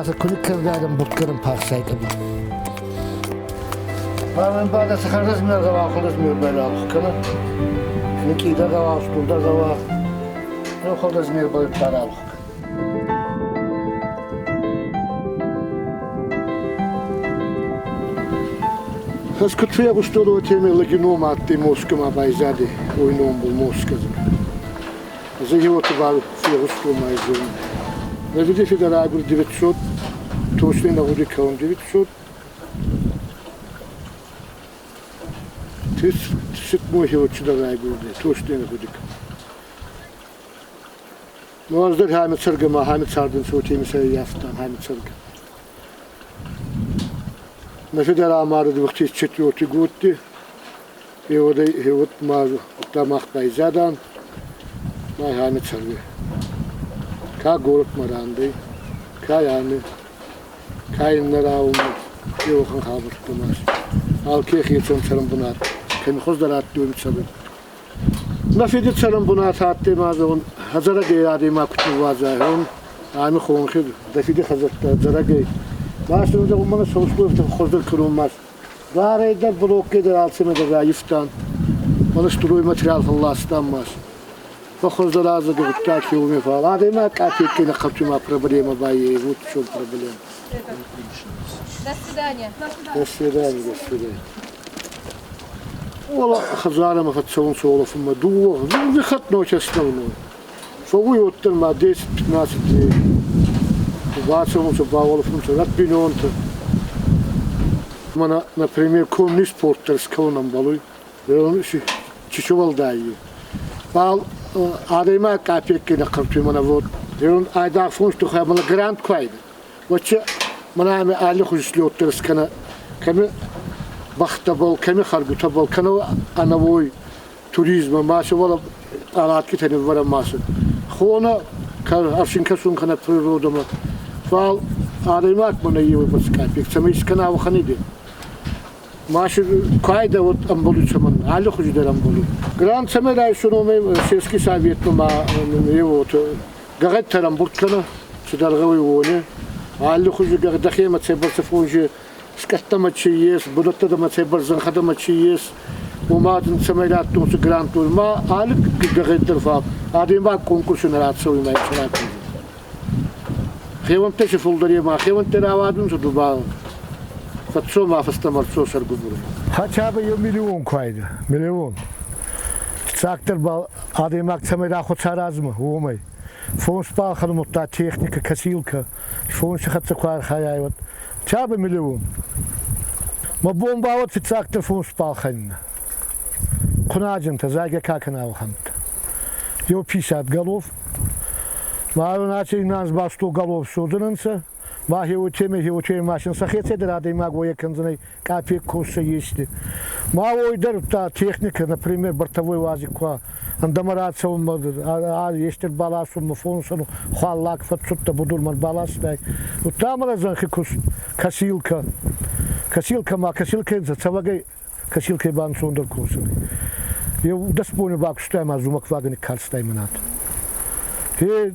Ма сӕ куы ныккӕрдӕг ӕмбырд кӕнын пахсай кӕнын. Мамӕн ба дӕ сахарразмер гъӕуа, хуразмер бӕлах кӕнӕ. Никида гъӕуа, стурда гъӕуа. Хуразмер бӕлах. Ӕз куд фегъустон, уотемӕй лӕги ном адтӕй Москвӕмӕ байзадӕй, уой номбӕл Москва. Ӕз уотӕбӕл фегъустон ма зонун. Нӕ федар агур 900, точно нӕ гъуди кӕнун 900 37 хеуотчидӕр райгурдӕй, точно нӕ гъуди кӕнун. Ну, ӕз дӕр хӕмӕ цӕргӕ ма хӕмӕ цардӕнцӕ, уотемӕй сӕ ӕййафтан хӕмӕ цӕргӕ. Нӕ федар амард 24 годти, еуӕд ма удта мах байзадан, ма хӕмӕ цӕргӕ. Ка горӕтмӕ рандӕй, ка ами, ка иннӕ раунмӕ, еуӕхӕн хабӕрттӕ ма Алке хецӕн цӕрӕнбунат, кӕми хуздӕр адтӕй, уоми цӕрун. Нӕ фиди цӕрӕнбунат адтӕй ма зӕгъун, хӕдзарӕгӕй адӕймаг куд ниууадза, зӕгъун, ами хонхи дӕ фиди хӕдзӕрттӕ ӕдзӕрӕгӕй. Ма син зӕгъун, мӕнӕ сословтӕ хуӕздӕр кӕнун ма Барӕй дӕр блоккӕй дӕр алцӕмӕ дӕр райивтан. Мӕнӕ стройматериал фӕлластан ма. Фӕхуӕздӕр азӕг гъуддаг хеуме фал адӕймаг къапеккӕй нӕ хъӕртуй ма проблема баййей, вот в чем проблема. До свидания. До свидания, до свидания. Ола хӕдзарӕмӕ фӕццӕунцӕ уолӕфунмӕ дууӕ, выходной основной. Фӕууй уӕддӕр ма 10-15 дней. Бацӕунцӕ, бауолӕфунцӕ рад бийнонтӕ. Мӕнӕ, например, конный спорт дӕр скӕнун ӕмбӕлуй. Чичувалдайи. Фал адӕймаг къапекки нӕ хъӕртуй мӕнӕ вот. Айдагъ фонс тухӕй мӕнӕ грант ку айда. Вообще, мӕнӕ ами аллихузи слеттӕ скӕнӕ, кӕми бӕхтӕбӕл, кӕми хӕргутӕбӕл, кӕнӕ ӕнӕуой туризма, ма се уӕлӕ пъалаткитӕ ниввӕрӕн ма се. Хонӕ, ӕфсин кӕсун кӕнӕ природӕмӕ. Фал адӕймаг мӕнӕ еуей бӕрц къапек, цӕмӕй искӕна уӕхӕн иде. Ма си куайдӕ вот ӕмбӕлуй цӕмӕн, аллихузи дӕр ӕмбӕлуй. Грант цӕмӕй райсун, уомӕй сельский советмӕ ма вот гӕгъӕдтӕ ӕмбурд кӕнӕ, цидӕр гъӕуй уони. Аллихузи дӕхемӕ цӕйбӕрцӕ фонси скъӕттӕмӕ чи ес, бунӕттӕмӕ цӕйбӕрцӕ зӕнхӕдӕмӕ чи ес, уомӕ дин цӕмӕй раттонцӕ грант, ма алли гӕгъӕд дӕр фал адӕймаг конкурси нӕ рацӕуй ма исракӕнуй. Хеуӕнттӕ си фулдӕр ема хеуӕнттӕ рауадунцӕ ду ба фӕццо ма фӕстӕмӕ рцо сӕргубур. Хотя бы еу миллион ку айда, миллион. Фиццагдӕр бал адӕймаг цӕмӕй рахуӕца размӕ, уомӕй. Фонс балхӕнун техника, косилка, фонси хӕццӕ ку архайай, уӕд хотя бы миллион. Мӕ бон бауӕд фиццагдӕр фонс балхӕнун. Кунаджинтӕ, зайгӕ ка кӕна уӕхӕнттӕ. Еу 50 голов. Ма иначе нас ба 100 голов содзӕнӕнцӕ. Ма хеуотемӕ хеуотемӕ машин сӕхецӕй дӕр адӕймаг уойӕ кӕндзӕнӕй къапек косӕ ести. Ма уой дӕр та техника, например, бортовой уазик куа ӕндӕмӕ рацӕунмӕ, ести баласунмӕ, фонсӕн хуаллаг фӕццудтӕ будурмӕ баластай. Удта ма зӕнхи куст косилка. Косилка ма косилка цӕвӕгӕй косилкӕй банцондӕр косун. Еу дӕс бони бакустай ма зумӕгвагӕ никкарстай мӕнат. Хе,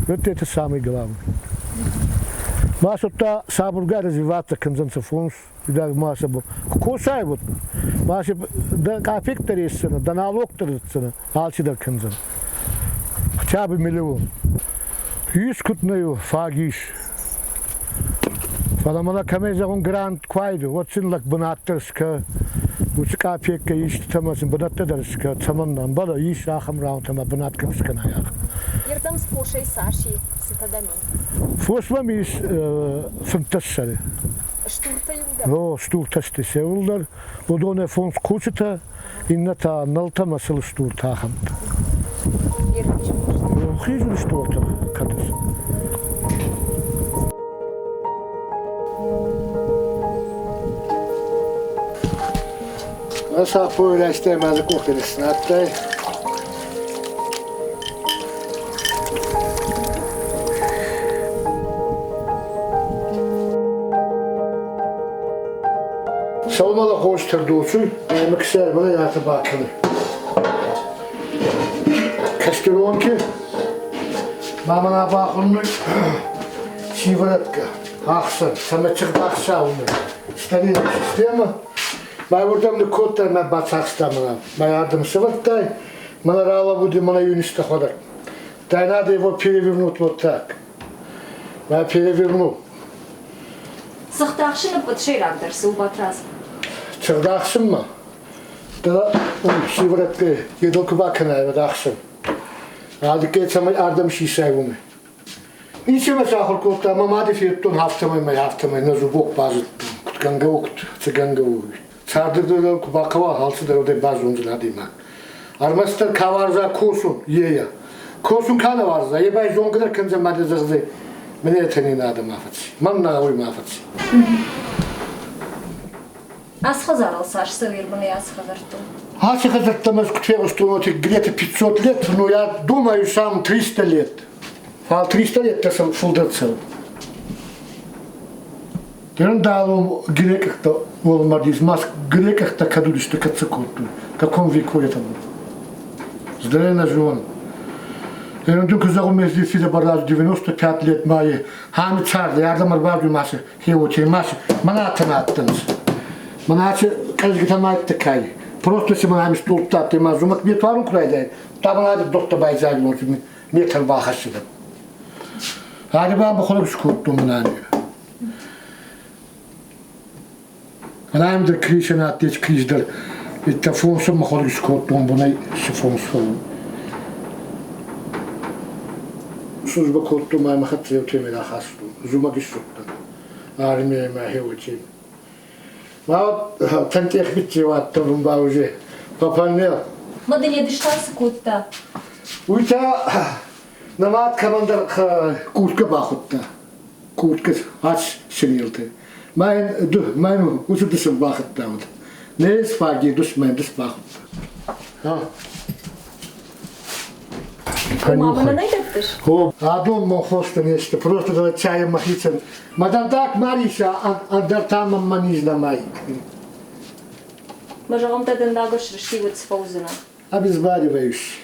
вот это самый главный. Ма сотта сабургай развиваться кӕндзӕнцӕ фонс, идаг ма сабур. Косай вот, ма се да капек дӕр есдзӕнӕ, да налог дӕр дӕтдзӕнӕ, алцидӕр кӕндзӕн. Хотя бы миллион. Ис куд нӕ фаг ис. Фӕлӕ мӕнӕ кӕмӕй зӕгъун грант ку айда, уӕд син лӕг бунат дӕр скӕ, уыцы къапеккӕ истытӕ ӕмӕ сын бынӕттӕ дӕр скӕ, цӕмӕннӕ ӕмбӕлы, ис ахӕм рауд ӕмӕ бынат кӕм скӕнай ахӕм. Ердӕм фосӕй цас и, цытӕ дӕм и? Фос мӕм ис 15 сӕры. Стуртӕ иуылдӕр? О, стуртӕ сты се иуылдӕр. Уыдонӕй фондз кучытӕ, иннӕтӕ нӕлтӕ ӕмӕ сыл стуртӕ ахӕмтӕ. Хизын стуртӕ кӕнынц. Саппойрӕстӕй ма дзы къухты ныснадтай. Сӕумӕлӕ хорз тырдуцуй, ӕмӕ ксӕрмӕ йӕ бакӕны. Кӕстӕронки ма мӕнӕ бахуыннуй. Сиворотка, ӕхсӕн, цӕмӕ чыгъд ӕхца уымӕй. Сталины система. Мӕ уырдӕм ныккодтай, мӕ бацахста мӕнӕ. Мӕ ардӕм сӕвӕрдтай, мӕнӕ ралӕууыди мӕнӕ юристы хӕдӕг. Да надо его перевернуть вот так. Мӕ перевернул. Цыхтахсыны куыд сӕйрагдӕр цы у, Батрадз? Цыгъдахсынмӕ? Да сиворотка едыл куы бакӕнай, уӕд ахсын. Адыккӕй цӕмӕй ардӕм сисай уымӕй. Ничемӕ сахуыр кодта, мӕ мады федтон афтӕмӕй мӕ афтӕмӕй нӕ зубок базыдтон, куыд гӕнгӕ у, куыд цы гӕнгӕ у. Царды дӕр куы бахъӕуа, алцыдӕр уӕдӕй базондзӕн адӕймаг. Ӕрмӕстдӕр ка уарза косун, ейӕ. Косун ка нӕ уарза, е ба зонгӕ дӕр кӕндзӕн мадӕ зӕгъдзӕй, мӕнӕ етӕ не надӕ ма фӕци, мӕн нӕ гъӕуй ма фӕци. Ацы хӕдзарыл цас цӕуы Ирбынӕй ацы хӕдзӕрттыл? Ацы хӕдзӕрттӕм ӕз куыд фехъуыстон, вот где-то 500 лет, но я думаю, сам 300 лет. Фал 300 лет сыл фылдӕр цӕуы. Дӕлон грекъӕгтӕ уӕлмӕрдис, ма грекъӕгтӕ кӕд уыдысты, кӕд цы кодтой, каком веку это было. Здоровенная жена. Ерын куы зӕгъын, ме здесь бараз 95 лет мае ханы царды, ардӕм ӕрбадуй машы, хеуочей машы, мӕнӕ аттынц. Мӕнӕ къӕзгытӕ мӕйтты кай. Просто се мӕнӕ столбтатты ма зумӕг метуарун куы райдай, та мӕнӕ дохта байзаг метр бахӕссыдӕн. Ӕрба бахуырг скодтон мӕнӕ. Мӕнӕ дӕр крисӕн адтӕй крис дӕр. Итта фонсӕн мӕхуӕдӕг скодтон бунӕй цы фонс фӕуун. Службӕ кодтон ма мӕ хӕццӕ еу темӕ рахастон. Зумӕг иссудтӕн. Армийӕй мӕ хеуӕти. Ма тӕнтъех битти уадтӕн ба уже папаннел. Мадӕн дыс та цы кодта? Уый та нӕ мад кӕмӕндӕр курткӕ бахуыдта. Курткӕ ац синелты. Мӕн ду мӕн уыцы дысын бахуыдта уыд. Не сфаги дус мӕн дыс бахуыдта. Мамӕ нӕ дӕттыс? О, адон мӕ хостӕ не сты, просто давай чайы мӕхицӕн. Мӕ дӕндаг ма риса, ӕндӕр та мӕм мӕ низ нӕма и. Мӕ зӕгъӕм, дӕ дӕндаг срысти, уӕд цы фӕуыдзынӕ? Обезболивающий.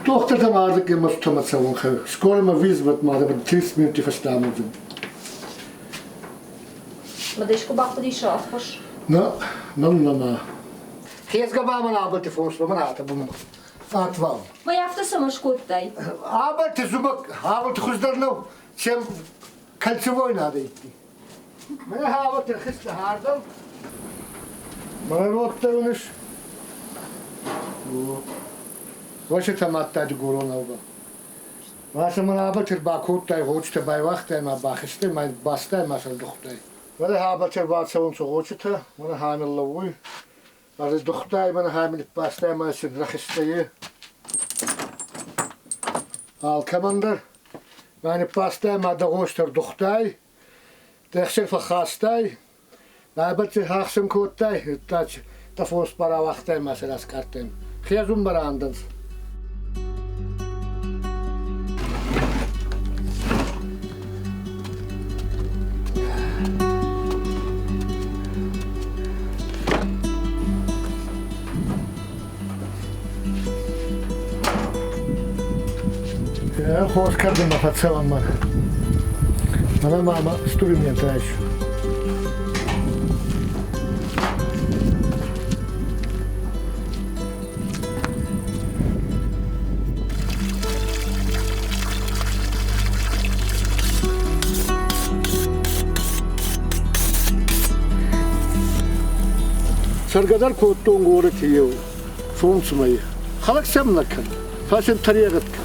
Дохтыртӕм ардыгӕй Мӕскуымӕ цӕуын хъӕуы. Скоро мӕ вызвать надо будет 30 минут фӕстӕ амудзын. Мадӕ искуы бахъуыдис ӕххуыс? На, нӕм нӕма. Хезгӕ ба мӕн абӕлти фонс ба мӕн атӕ бумӕ. Отвал. Мӕ афтӕ цӕмӕ скодтай? Абӕлти зумӕг, абӕлти хуыздӕр нӕу, чем кольцевой надо идти. Мӕнӕ абӕлти рхызтӕ ардӕм. Мӕнӕ родтӕ уыныс? Уӕсетӕ мадта дигоронау ба. Вася мӕн абӕлти ӕрбакодтай, гъочитӕ байуагътай ма бахизтай, ма бастай ма сӕрдухтай. Мӕнӕ абӕлти ӕрбацӕуынц гъочитӕ, мӕнӕ ханыл лӕууй. Ӕрыздухтай мӕнӕ хами ниббастай ма син рӕхистӕй. Алкӕмӕн дӕр ма ниббастай ма дӕ гъостӕ ӕрдухтай, де хсӕн фӕххастай, Бабӕтти хӕхсӕн кодтай, дӕ фос барауагътай ма сӕ раскъардтай. Хезунмӕ рандӕнцӕ. Хорз кӕрдынмӕ фӕцӕуӕм мӕ. Мӕнӕ ма мӕ инструмент райс. Цӕргӕ дӕр кодтон горӕты еу фондз мӕйы. Хӕлӕг сӕм нӕ кӕн, фӕлӕ тӕрегъӕд кӕн.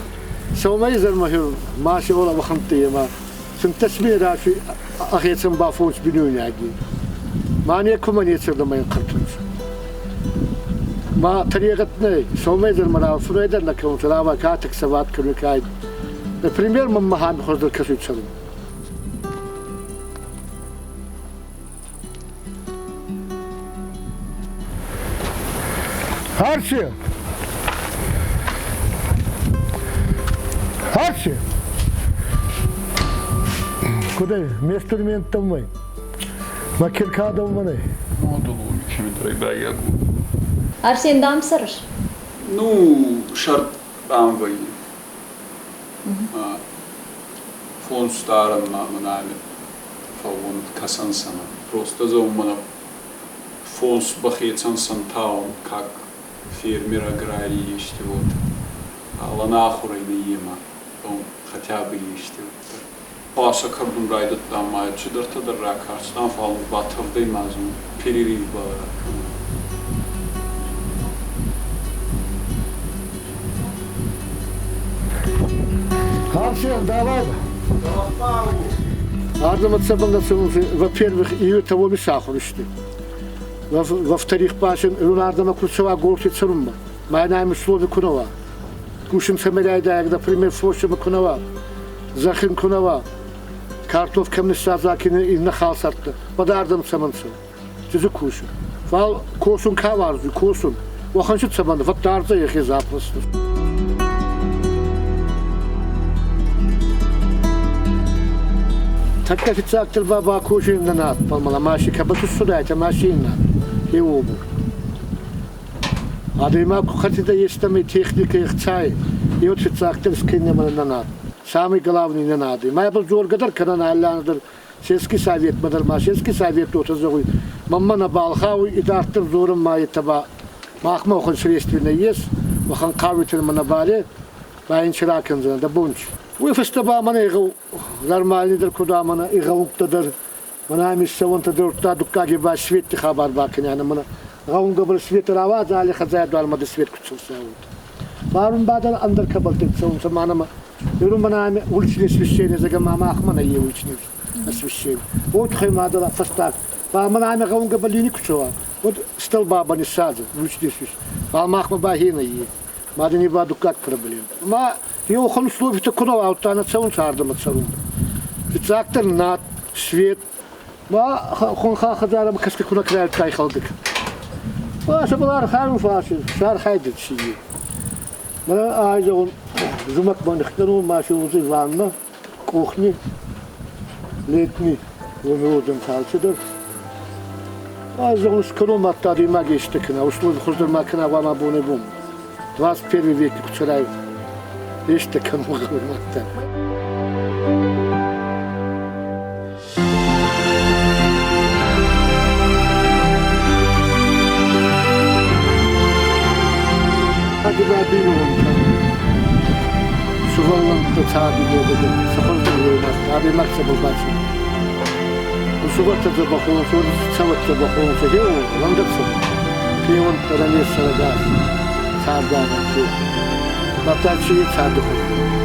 Сӕумӕй изӕрмӕ ма сеола уӕхӕнтти ӕма финддӕс мини рафи ӕхецӕн ба фондз бийнойнаги. Ма некумӕ нецирдӕмӕ ӕнхъӕртунцӕ. Ма тӕрегъӕд нӕй, сӕумӕй изӕрмӕ рафунӕй дӕр нӕ кӕнунцӕ, рава ка таксоват кӕнуй, ка. Например, мӕнмӕ хами хуӕздӕр кӕсуй цӕрун. Арчи! Арчи! Куда? Инструментом мой. Ма киркадом мӕнӕй. Арсен, дам цӕрыс? Ну, сӕрд ам вӕййы. Фонс дарӕн ма мӕнӕ фӕууӕн кӕсӕн сӕмӕ. Просто зӕгъун, фонс бахецӕн сӕнтаун, как фермер, аграрий ести вот. Алана ахурӕй нӕййема, хотя бы ести вот. Хуасӕ кӕрдун райдӕдтам ма цидӕртӕ дӕр ракарстан, фал батавдӕй ма перерыв ба ракӕнун. Арсен, давай. Ардӕм цӕмӕн цӕуынц, во-первых, иутӕ уоми сахур сты. Во-вторых, башен ирон ардӕмӕ куы цӕуа горти цӕрынмӕ, мӕнӕ ам услови куы нӕ уа. Кусын цӕмӕй райдайӕг, например, фосимӕ куы нӕ уа, зӕххын куы нӕ уа, картоф кӕм ныссадза, кӕнӕ иннӕ халсӕрттӕ, уӕд ардӕм цӕмӕн цӕуы? Чи дзы кусы? Фал косун ка уарзуй, косун. Уӕхӕн си цӕмӕн фӕддардзӕ йӕхе запросто. Тӕккӕ фиццагдӕр ба бакосун нӕ надбӕл, мала маши кӕбӕл цудайтӕ машинӕ, хеуобу. Адӕймаг ку хӕцидӕ естӕмӕй техникӕй ӕхцай, еу фиццагдӕр скӕнӕ нӕ над. Самый главный нӕ над. Ма ибӕл дзоргӕ дӕр кӕнӕн аллӕн дӕр сельский советмӕ дӕр ма сельский совет уотӕ зӕгъуй, мӕнмӕ нӕ балхауй, идарддӕр дзорун ма етӕ ба махмӕ уӕхӕн средств нӕййес, уӕхӕн хъауритӕ мӕ нӕ баре, ба ин чи ракӕндзӕнӕ дӕ бонч. Уой фӕсте ба мӕнӕ игъӕу нормальный дӕр куд мӕнӕ игъӕунгтӕ дӕр мӕнӕ ами ссӕуӕнтӕ дӕр удта дуккаги ба светти хабар бакӕнианӕ мӕнӕ гъӕунгӕбӕл свет рауадза алли хӕдзарӕ дуармӕ дӕр свет куд цӕуй. Фарун ба дӕр ӕндӕр кӕбӕлти цӕунцӕ мӕнӕ Ирун мӕнӕ ами уличный освещение зӕгӕ ма махмӕ нӕййе уличный освещение. Вот хай ма дӕр фӕстаг. Ба мӕнӕ ами гъӕунгӕбӕл лини ку цӕуа, вот столба ба ниссадза уличный освещение. Фал махмӕ ба хе нӕййе. Ма дин ба дуккаг проблем. Ма еухан условитӕ ку нӕ уа, нӕ цӕунцӕ ардӕмӕ цӕрун. Фиццагдӕр над, свет, ма хонха хӕдзарӕмӕ кӕсгӕ ку нӕ крайдтай халдик. Ба сӕбӕл архайун фаси, сархайдӕ си. Мӕнӕ ай зӕгъун, зумӕгмӕ нихкӕнун ма си узи ванна, кухни, летний, уоми уодзӕн алцидӕр. Ай зӕгъун, скӕнун мадта адӕймаг ести кӕна, услови хуздӕр ма кӕна гъуама бонӕй-бон. 21 веки ку цӕрай, ести кӕнун гъӕуй мадта. Адӕймаг бийнонтӕ, сувӕллӕнттӕ царди медӕгӕ сӕ хуӕздӕр гъӕуй адӕймаг цӕбӕл бацӕуй. Сувӕллӕнттӕ дзӕбӕх уонцӕ, цӕуӕт дзӕбӕх уонцӕ, хеуон, ӕндӕр цӕбӕл. Хеуӕнттӕ ранесӕрӕгас цардӕнӕн хе. Мадта чи царды хуздӕр.